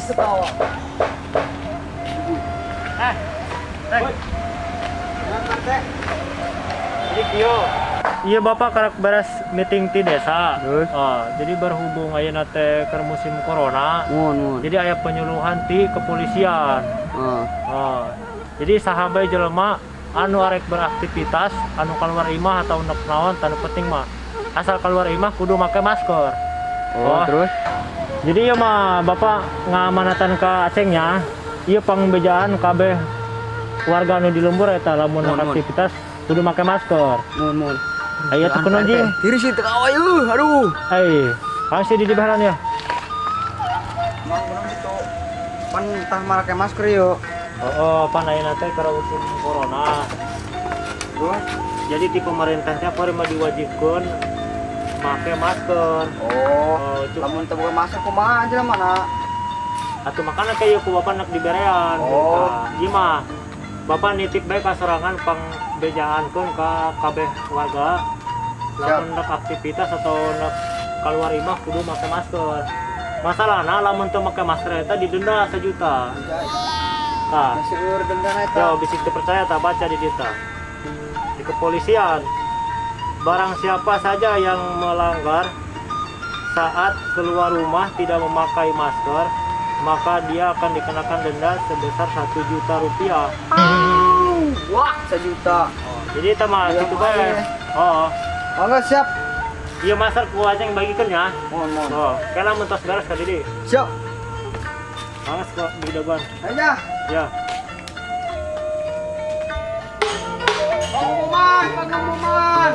Ketawa. Jadi kieu. Iya Bapak karak beres meeting ti desa. Oh, jadi berhubung ayeuna teh keur musim corona. Mun. Jadi aya penyuluhan ti kepolisian. Oh. Jadi saha bae jelema anu arek beraktivitas, anu keluar imah atau nek naon tanu penting mah. Asal keluar imah kudu make masker. Oh, terus? Jadi ieu mah Bapak ngamanatan ka Acengnya, ieu pangbejaan kabeh warga anu di lembur eta lamun aktivitas kudu make masker. Mun. Ayo teu kuno jeung. Tiris sih teu kawa eueuh, aduh. Ai, pasti di dibaharan ya. Mang kuno situ. Pan tah make masker yo. Oh, pan ayeuna teh keur musim corona. Terus jadi di pemerintahnya kuari mah diwajibkeun make masker. Oh, lamun teu boga masker kumaha aja mana? Atuh makana teh ieu ku bapak nak diberean. Oh, ieu mah bapak nitip bae ka sorangan pangbejaankeun ka kabeh warga. Lamun nak aktivitas atau nak keluar imah kudu make masker. Masalahna lamun teu make masker eta didenda 1 juta. Tah, seueur dendana eta. Yo bisik teu percaya tah baca di dieu tah. Di kepolisian, barang siapa saja yang melanggar saat keluar rumah tidak memakai masker, maka dia akan dikenakan denda sebesar 1 juta rupiah. Wah, 1 juta. Oh, jadi itu mah gitu bae. Oh. Oh, enggak siap. Iya masker ku aja yang bagikan ya. Mohon. Oh, kela mentos beres ka didi. Siap. Mangga kok didagoan. Aja. Ya. Pengumuman.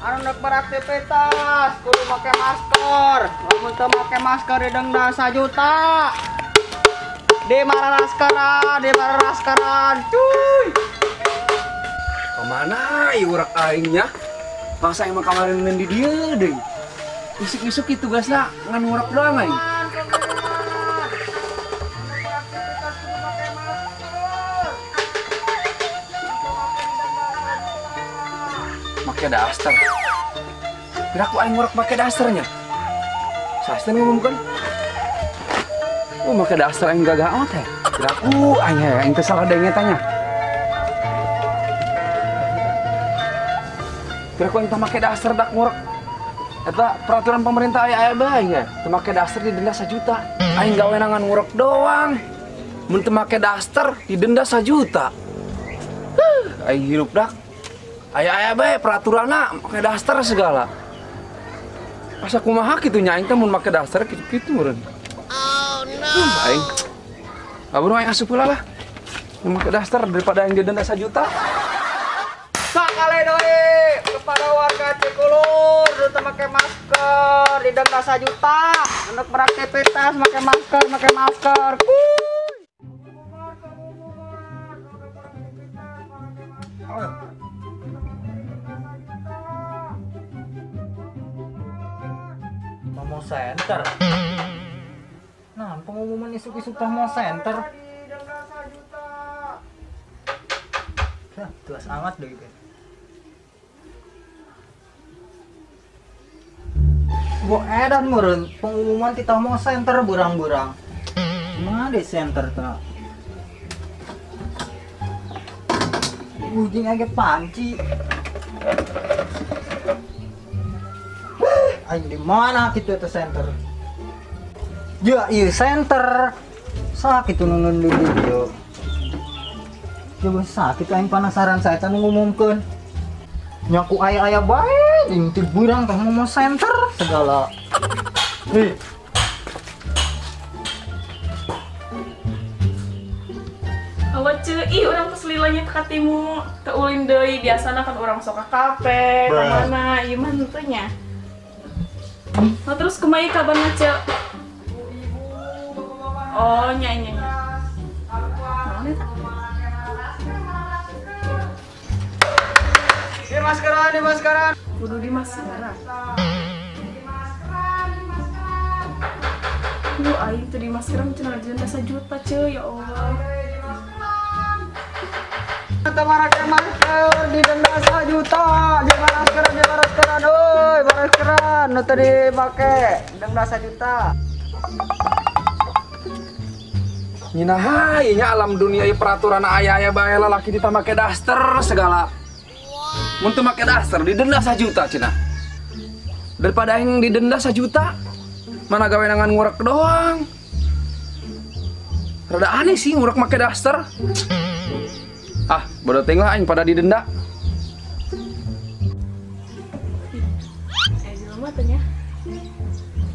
Anu nek beraktivitas kudu make masker. Lamun teu make masker didenda 1 juta. Di mararaskeran, cuy. Kemana ieu urak aingnya? Masa emang kamarin di dieu deui. Isuk-isuk kitu tugasna ngan ngurek doang aing. Make daster. Piraku aing ngurek make dasternya. Sasten ngomong bukan? Oh, make daster aing gagah amat ya. Piraku aing ya, aing teh salah denge tanya. Piraku aing teh make daster dak ngurek. Eta peraturan pemerintah aya aya bae ya. Teu make daster didenda 1 juta. Aing gawe ngan ngurek doang. Mun teu make daster didenda 1 juta. Aing hirup dak. Aya-aya bae peraturanna make daster segala. Asa kumaha kitu nya aing teh mun make daster kitu-kitu meureun. Oh no. Aing. Abur aing asup heula lah. Mun make daster daripada aing didenda 1 juta. Sakale deui kepada warga Cikulur nu teu make masker didenda 1 juta. Anu beraktivitas make masker, make masker. Kuy. Tomo Center. Nah, pengumuman isuk-isuk Tomo Center. Hah, jelas amat deh gitu. Gua edan meureun pengumuman ti Tomo Center burang-burang. Mana di center ta? Ujing age panci. Aing di mana kitu eta center? Ya, ieu center. Sakit nunun di dieu. Coba sakit aing penasaran saya nu ngumumkeun. Nya ku aya-aya bae jeung ti burang teh ngomong center segala. Hei. Awa ceu, ih urang tos lilanya teu katimu, teu ulin deui biasana kan urang sok ka kafe, ka mana, ieu mah henteu nya. Nah terus kumaha kabarna ceu? Oh, nya nya. Naon eta? Di maskeran, di maskeran. Kudu di maskeran. Duh, aing teu di maskeran cenah denda 1 juta ceu, ya Allah. Teu make masker didenda 1 juta. Di maskeran, euy, maskeran nu teu dipake denda 1 juta. Nyina hai nya alam dunia ieu peraturan aya-aya bae lalaki ditah make daster segala. Mun teu make daster didenda 1 juta cenah. Daripada aing didenda 1 juta, mana gawe nangan ngurek doang. Rada aneh sih ngurek make daster. Ah, bodoh teuing lah aing pada didenda. Jelema teh nya.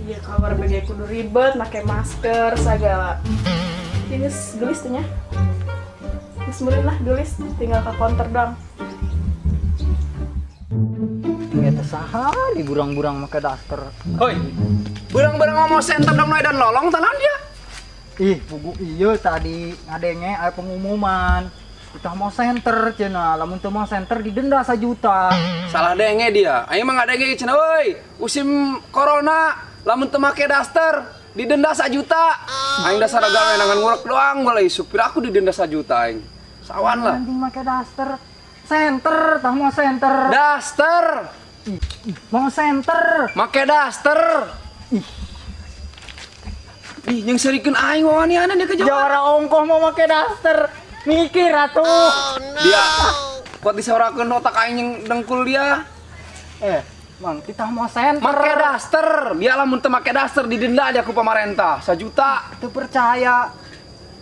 Iya keluar bagai kudu ribet make masker segala. Ini gelis tuh nya. Geus meureun lah gelis, tinggal ke counter doang. Eta saha di burang-burang make daster. Hoi. Burang-burang ngomong senter dong dan lolong tanan dia. Ih, pugu ieu tadi ngadenge aya pengumuman. Kita mau senter cenah, lamun teu mau senter didenda 1 juta. Salah denge dia. Aing mah ngadenge cenah euy. Musim corona lamun teu make daster didenda 1 juta. Aing dasar gawe nangan ngurek doang boleh supir aku didenda 1 juta aing. Sawan lah. Anjing make daster. Senter, tah mau senter. Daster. Ih, mau senter. Make daster. Ih. Ih, yang serikeun aing wawaniana dia ke Jawara ongkoh mau make daster. Mikir atuh. Oh, no. Dia kuat disorakeun otak aing yang dengkul dia. Mang, kita mau senter. Make daster. Dia lamun teu make daster didenda dia ku pamarentah 1 juta. Teu percaya.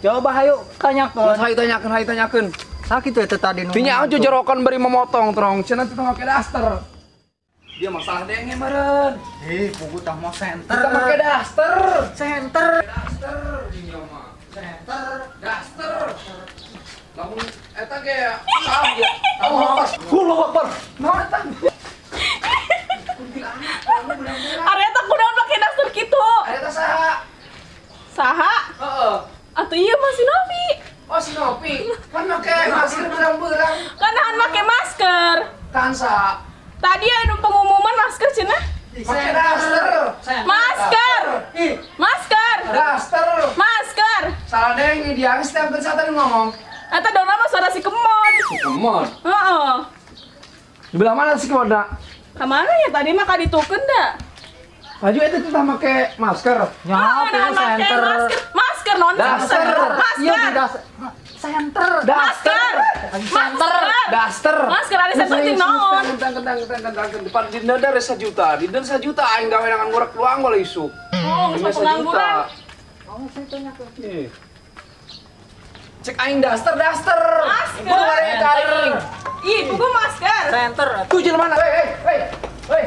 Coba hayu tanyakeun. Hayu tanyakeun, hayu tanyakeun. Sakitu eta tadi nu. Tinya jojorokan bari memotong terong cenah teu make daster. Dia masalah denge meureun. Ih, pugu tah mau senter. Kita make daster. Senter. Daster dia mah. Senter. Daster. Lamun eta ge salah dia. Allahu Akbar. Naon eta? Areta kunaon make daster kitu? Areta saha? Saha? Heeh. Atuh ieu mah si Novi. Oh si Novi. Kan make masker berang-berang. Kan nahan make masker. Kan saha? Tadi anu pengumuman masker cenah. Make daster. Masker. Masker. Daster. Masker. Salah deng dia geus teh tadi ngomong. Eta dona mah suara si Kemon. Si Kemon. Heeh. Di belah mana si Kemon, nak? Kamana ya tadi mah kaditukeun da. Baju eta teh make masker. Ya, senter. Masker non daster. Iya di daster. Senter. Daster. Senter. Daster. Masker ada senter jeung naon? Kentang depan didenda 1 juta. Didenda 1 juta aing gawe nangan ngurek doang boleh isuk. Oh, geus pengangguran. Oh, saya tanyakeun. Cek aing daster daster. Masker. Aing. Ih, buku masker. Senter. Tuh jelema mana? Hei, hei, hei.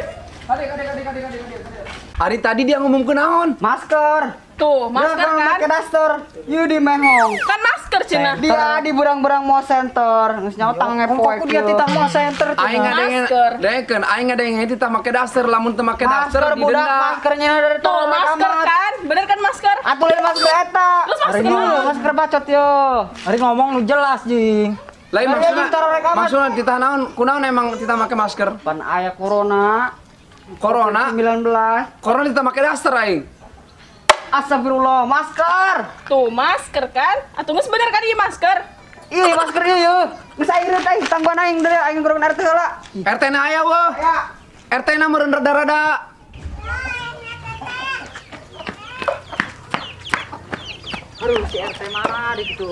Adik, adik, adik, adik, adik, adik. Ari tadi dia ngumumkeun naon? Masker. Tuh, masker dia kan. Pakai daster. Ieu di mehong. Kan masker cenah. Dia di burang-burang mau senter. Geus nyaho tang ngepoek. Aku dia titah mau senter cenah. Aing ngadengen, aing ngadengen titah make daster lamun teu make daster didenda. Maskernya dari tuh, masker kan? Bener kan masker? Atuh lain masker eta. Terus masker masker bacot yo. Ari ngomong nu jelas jing. Lain maksudna, maksudna titah naon? Kunaon emang titah make masker? Pan aya corona. Corona 19. Corona titah make daster aing. Astagfirullah, masker. Tuh, masker kan? Atuh geus bener kan ieu masker? Ih, masker ieu yeuh. Geus aireut aing tangguhan aing deui aing kurang RT heula. RT na aya weuh. Aya. RT na meureun rada-rada. Aduh, si RT mana di situ?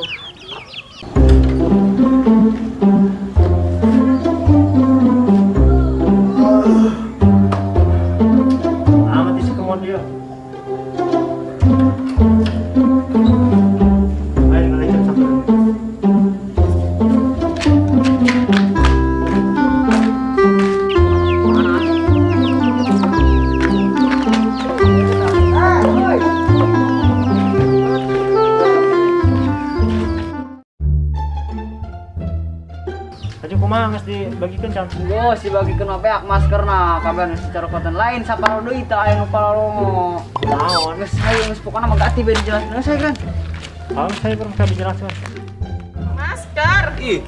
Amat isi kemon dia. Ayo ngelecek satu. Kumaha geus dibagikeun can? Geus dibagikeun mah beak maskerna, kabeh secara konten lain saparo deui teh aya nu palalongo. Naon? Geus hayu geus pokona mah ganti bae dijelaskeun. Geus hayu kan. Kalau saya kurang bisa dijelaskeun. Masker. Ih.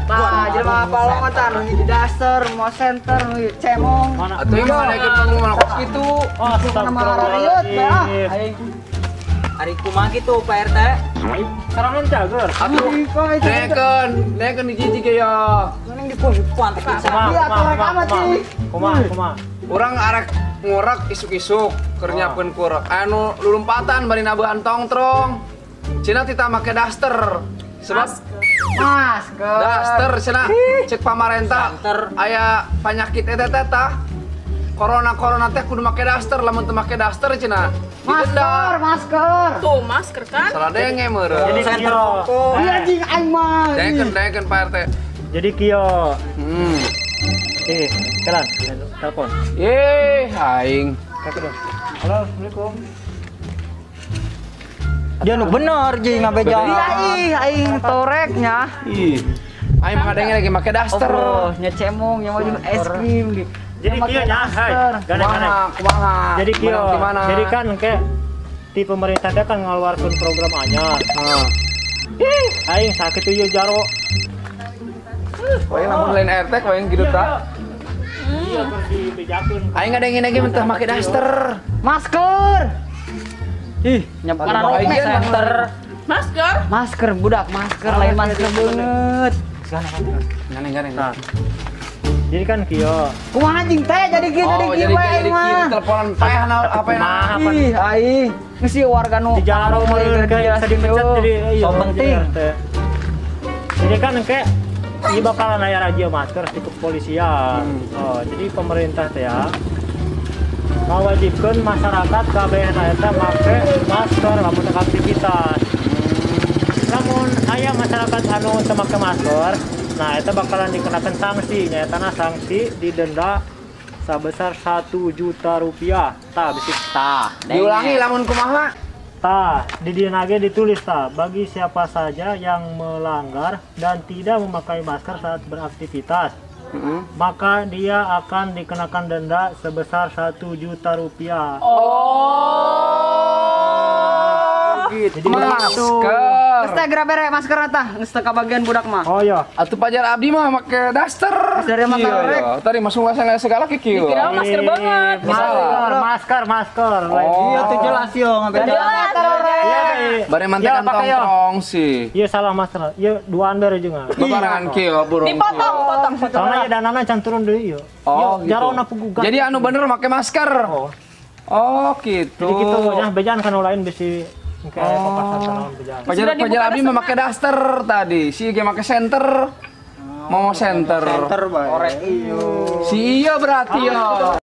Tah, jelema palongo tah nu hiji daster, mo senter, nu hiji cemong. Atuh emang ada ikut pengumuman kos kitu. Oh, pokona mah rariut bae ah. Aing. Ari kumaha kitu Pak RT? Sarangan cager. Atuh nekeun hiji-hiji ge ya. Mending dipuan teh Kumaha, Iya, kumaha, torek amat kumaha. sih. Kumaha, kumaha. Urang arek Ngurek isuk-isuk keur nyiapkeun kurek. Anu lulumpatan bari nabuhan tongtrong. Cenah tita make daster. Sebab masker. Daster cenah cek pamarentah aya penyakit eta teh tah. Corona teh kudu make daster, lamun teu make daster cenah masker, masker. Tuh masker kan. Salah denge meureun. Jadi kieu. Iya anjing aing mah. Dengekeun Pak RT. Jadi kieu. Kelan, telepon. Ye, aing. Halo, Assalamualaikum. Dia nu bener jeung ngabejaan. Iya ih aing toreknya. Ih. Aing mah ngadenge lagi make daster. Oh, nya cemong nya mah jeung es krim gitu. Jadi kieu nya, hai. Gane-gane. Kumaha? Jadi kieu. Jadi kan ke di pemerintah teh kan ngaluarkeun program anyar. Heeh. Ih, aing sakit ieu jaro. Wae lamun lain RT wae gitu ta. Iya, keur dibejakeun. Aing ngadengin lagi mentah make daster. Masker. Ih, nyampar center. Masker? Masker budak, masker lain masker beungeut. Gane-gane. Nah. Jadi kan kieu. Kumaha anjing teh jadi kieu jadi kieu we aing mah. Teleponan payah apa na. Ih, aing geus ieu warga nu di jalan meureun kayak bisa dipecat jadi so penting. Jadi kan engke ieu bakalan aya razia masker di kepolisian. Oh, jadi pemerintah teh ya mewajibkan masyarakat kabeh eta make masker lamun aktivitas. Lamun aya masyarakat anu teu make masker, nah eta bakalan dikenakan sanksi, nyaetana sanksi didenda sebesar 1 juta rupiah. Tah bisik tah. Diulangi lamun kumaha? Tah, di dieu ge ditulis tah, bagi siapa saja yang melanggar dan tidak memakai masker saat beraktivitas, maka dia akan dikenakan denda sebesar 1 juta rupiah. Oh, gitu. Jadi masker. Geus teh geura bere masker tah, geus teu kabagian budak mah. Oh iya. Atuh pajar abdi mah make daster. Dari mata rek. Tadi masuk segala kieu. Dikira masker banget. Masker, masker. Oh. Iya tuh jelas yo ngambil. Iya, bare mantekan tongkrong sih. Iya salah masker. Iya duaan bere jeung. Babarengan kieu burung. Dipotong, potong, potong. Soalnya danana can turun deui ieu. Oh, gitu. Jarona pugugan. Jadi anu bener make masker. Oh. Oh, gitu. Jadi gitu nya bejaan kan lain bisi kayak papasan naon bejaan. Pajar abdi mah make daster tadi. Si ge make senter. Mau senter. Senter bae. Orek iyo. Si iya berarti yo.